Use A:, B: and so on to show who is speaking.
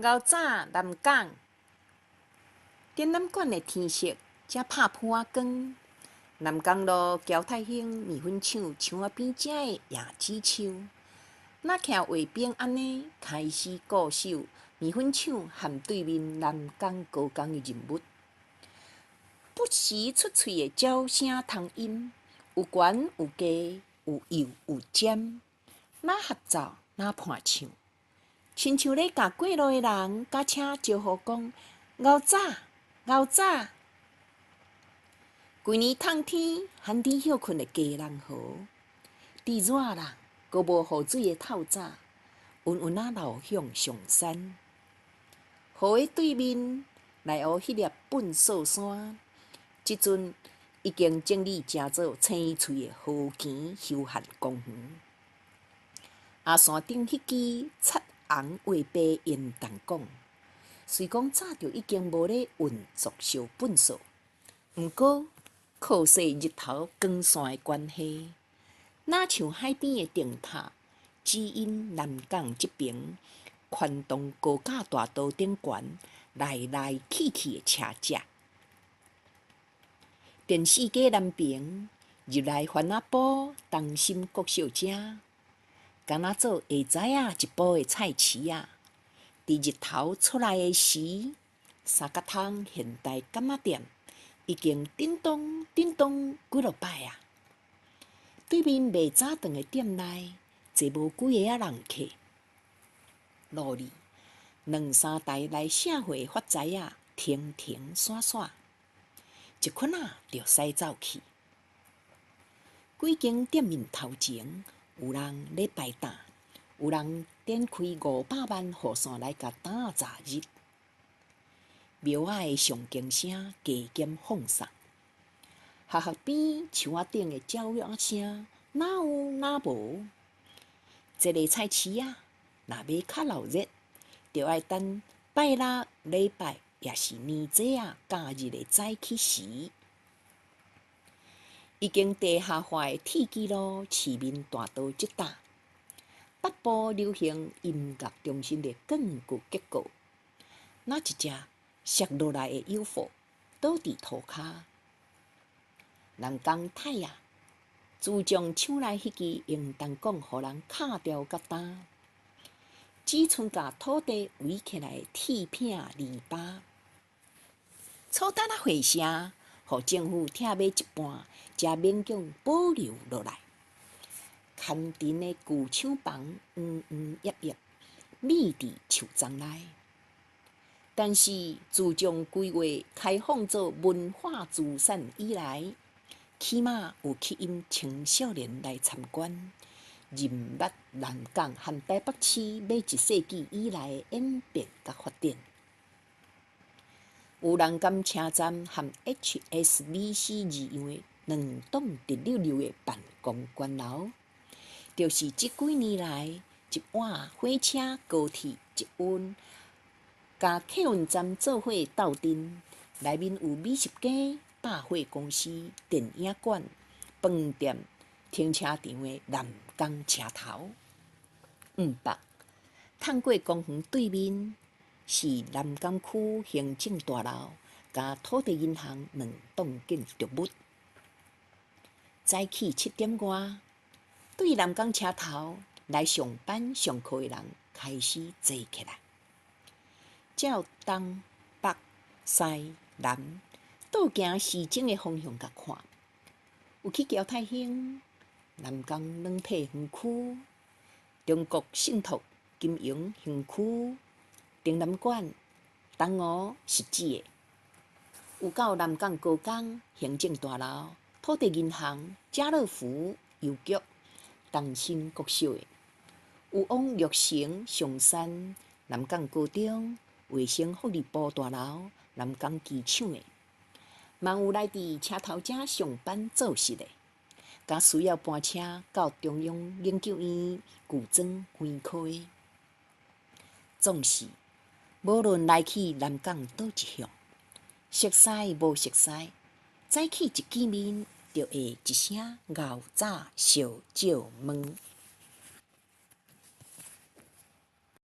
A: 𠢕早南港展覽館的天色才拍殕仔光。南港路僑泰興麵粉廠牆仔邊遮的椰子樹，若徛畫邊按呢開始固守麵粉廠和對面南港高工的人物，不時出喙的鳥聲蟲音，有懸有低，有幼有尖，若合奏，若伴唱，親像咧共過路的人佮車招呼講：𠢕早，𠢕早。規年冬天，旱天歇睏的基隆河，佇熱人閣無雨水的透早，溫溫仔流向上山。河的對面，內湖彼粒糞埽山，這陣已經整理成做青翠的河墘休閒公園。阿山頂彼支漆紅畫白煙囱管，雖講早就已經無咧運作燒糞埽，毋過，靠勢日頭光線的關係，若像海邊的燈塔，指引南港這爿寬敞高架大道頂懸來來去去的車隻。電視街南爿入來番仔埔東森國小遮，敢若做下早仔一晡的菜市仔，佇日頭出來的時，三角窗現代柑仔店，已經叮咚叮咚幾落擺啊！對面賣早頓的店內坐無幾个仔人客，路裡兩三台來卸貨的發財仔停停散散，一捆仔就駛走去。幾間店面頭前有人咧排檔，有人點開500萬雨傘來共擔仔炸日。廟仔的上經聲加減放送，學校邊樹仔頂的鳥仔聲，若有若無。這个菜市仔，若欲較鬧熱，就愛等拜六禮拜，抑是年節仔假日的早起時。已經地下化的鐵支路市民大道這搭，北部流行音樂中心的鋼骨結構，若一隻摔落來的 UFO 倒佇塗跤，南港太啊，自從廠內彼支熒燈管予人敲掉甲焦，只賰共土地圍起來的鐵片籬笆，草擔仔貨城，予政府拆買一半，才勉強保留落來。牽田的舊廠房黃黃葉葉，覕佇樹叢內。但是自從規劃開放做文化資產以來，起碼有吸引青少年來參觀，認捌南港和台北市欲一世紀以來的演變佮發展。有南港車站和 HSBC 二樣的兩棟直溜溜的辦公懸樓，就是這幾年來一碗火車、高鐵、捷運佮客運站做伙鬥陣，內面有美食街、百貨公司、電影館、飯店、停車場的南港車頭。五北探過公園對面是南港區行政大樓，佮土地銀行兩棟建築物。早起7點外，對南港車頭來上班上課的人開始濟起來。照東北西南倒行時鐘的方向共看，有去僑泰興、南港軟體園區、中國信託金融園區、展覽館、東湖汐止的，有到南港高工行政大樓、土地銀行、家樂福郵局、東森國小的，有往玉成、松山、南港高中、衛生福利部大樓、南港機場的，嘛有來佇車頭遮上班做事的，佮需要班車到中央研究院舊莊分科的。總是，無論來去南港佗一向，熟似無熟似，早起一見面，就會一聲𠢕早相借問。